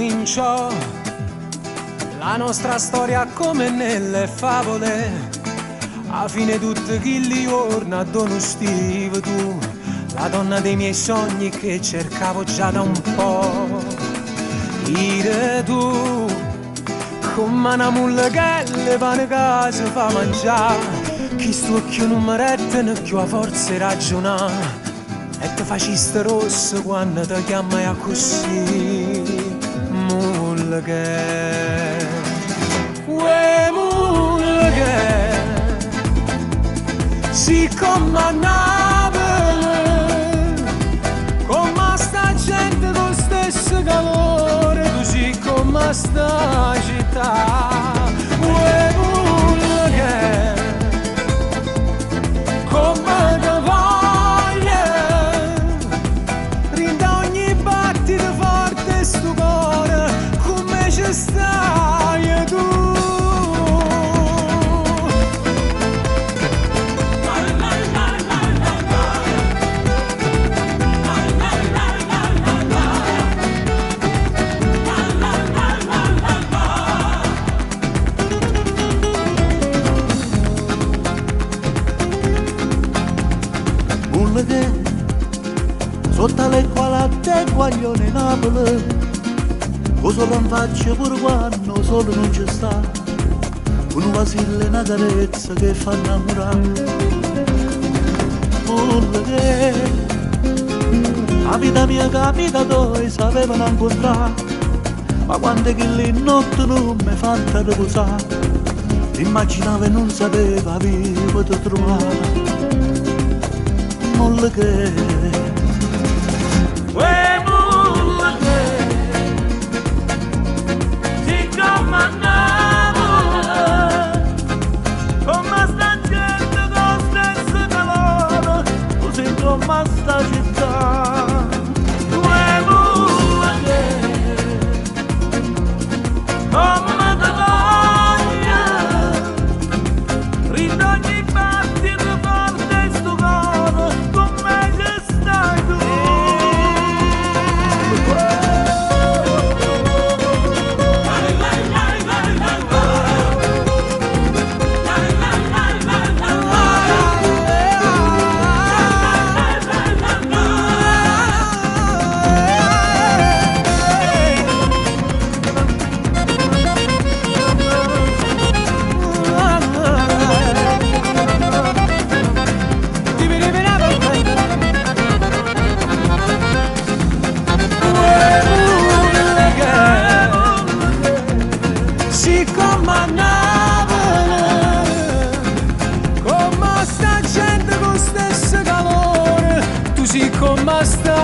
Cominciò la nostra storia come nelle favole. A fine tutti chilli giorni addò non stive tu, la donna dei miei sogni che cercavo già da un po'. Ire tu, come una mulla che le pane che si fa mangiare, chi sto occhio non mi rette ne più a forza di ragionare. E ti faciste rosso quando ti chiamai così, mulla che, uè mulla che, si come a Napoli, come sta gente con stesso calore, tu sei come sta città, uè mulla che, come te voglio, rinda ogni battito forte sto cuore, come ci stai tu. Mulla che sotto le qualate guaglione Napoli, o solo in faccia pure quando solo non ci sta, un vasile e una carezza che fa innamorare. Mulla che la vita mia capita dove sapevano incontrare, ma quando che lì notte non mi fatta riposare, immaginavo e non sapevo avevo ti trovare. Mulla che, uè mulla che, si come a Napoli, come sta gente con stesso calore, così come sta città. Uè mulla che, come te voglio, rinda ogni battito forte sto cuore, come ci stai tu. Si come a Napoli, come sta gente con stesso calore, tu sei come sta